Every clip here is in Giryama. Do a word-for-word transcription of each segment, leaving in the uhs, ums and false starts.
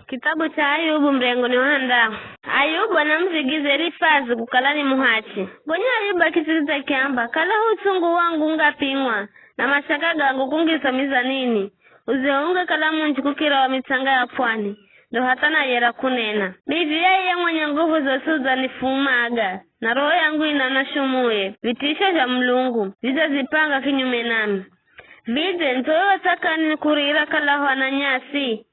Kitabu cha Ayubu, mrengo ni wa handahu. Ayubu anamuvigiza Elifazi kukala ni muhachi. Gonya Ayubu akisikidza akiamba, kala utsungu wangu ungapimwa, na mashaka gangu kungizwa mizanini. Uziho ungekala munji kukira wa mitsanga ya pwani, ndo hatha nayera kunena. Miv̱iya iye mwenye nguvu zosi udzanifumaga, na roho yangu inanwa shumuye, vitisho zha Mulungu vidzazipanga kinyume nami. Vidze ndzo yo tsakani nikurira kalaho ananyasi?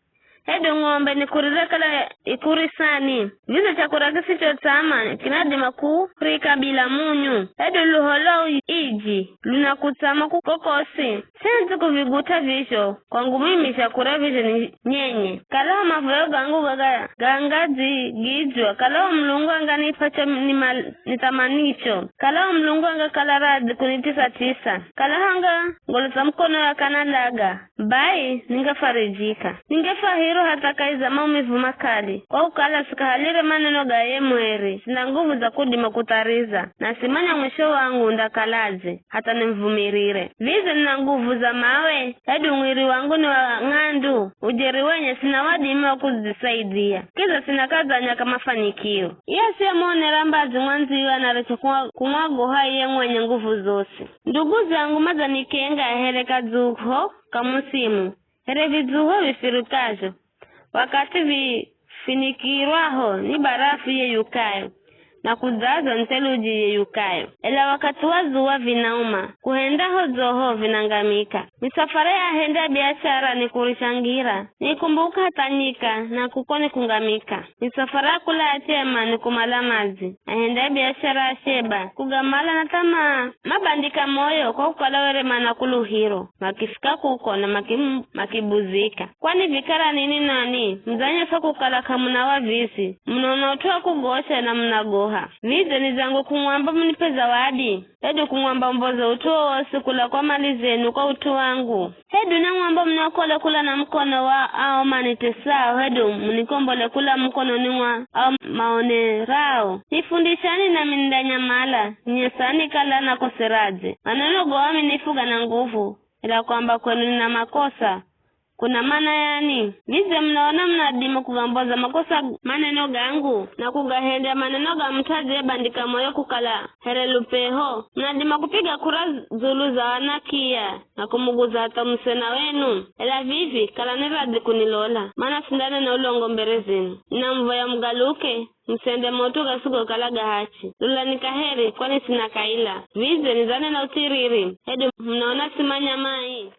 Hedu ng'ombe nikurire kala ikurisani? Vidze chakura kisicho tsama kinadima kurika bila munyu? Hedu luho lwa u- iji lunakutsama ku- kokosi? Sindzi kuvigut'a vizho, kwangu mimi zhakura vizho ni nyenye. Kalaho mavoyo gangu gaga- gangadzigidzwa, kalaho Mulungu anganip'a cho nimal- nithamanicho, kalaho Mulungu angakala radhi kunitisa-tisa, kalaho anga ngolo za mukono akanalaga, bai ningafarijika. Ningefahirwa hatha kahi za maumivu makali, kwa kukala sikahalire maneno ga ye mweri, sina nguvu za kudima kuthariza, na simanya mwisho wangu undakaladze, hatha nimuvumirire. Vidze nina nguvu za mawe, hedu mwiri wangu ni wa ng'andu, ujeri wenye sina wadimi wa kudzisaidia, kidza sina kadzanya ka mafanikio. Iye asiyemuonera mbazi mwandziwe anarecha kumwa- kumwagoha iye mwenye nguvu zosi. Ndugu zangu madzanikenga here kadzuho ka musimu, here vidzuho vifirikazho, wakathi vifinikirwaho ni barafu yeyukayo, na kudzazwa ni theluji yeyukayo. Ela wakathi wa zuwa vinauma, kuhendaho dzoho vinangamika. Misafara ya ahenda biashara ni kurishangira, nikumbuka hatha nyika, na kuko nikungamika. Misafara ya kula achema ni kumala madzi, ahenda biashara asheba, kugamala na thamaa. Mabandika moyo kwa kukala were mana kuluhiro, makifika kuko na makim- makibuzika. Kwani vikara nini nani, mdzanyesa kukala k'amuna wavisi, munaona ut'u wa kugosha na munagoha. Vidze ni zangu kumwamba munipe zawadi, hedu kumwamba mboze ut'u wowosi kula kwa mali zenu kwa ut'u wangu? Hedu namwamba munokole kula na mukono wa ao manitesao, hedu munikombole kula mukononi mwa ao maonerao? Nifundishani nami nindanyamala, nyesani kala nakoseradze. Maneno go aminifu gana nguvu, ela kwamba kwenu nina makosa, kuna mana yani? Vidze munaona munadima kugambwaza makosa maneno gangu, na kugahendya maneno ga mut'u adziyebandika moyo kukala here lupeho? Munadima kupiga kura dzulu za anakiya, na kumuguza hatha musena wenu? Ela vivi, kalani radhi kunilola, mana sindanena ulongo mbere zenu. Ninamuvoya mugaluke, musende maut'u gasigokala ga hachi. Lolani kaheri, kwani sina kaila. Vidze nidzanena uthiriri, hedu munaona simanya mai?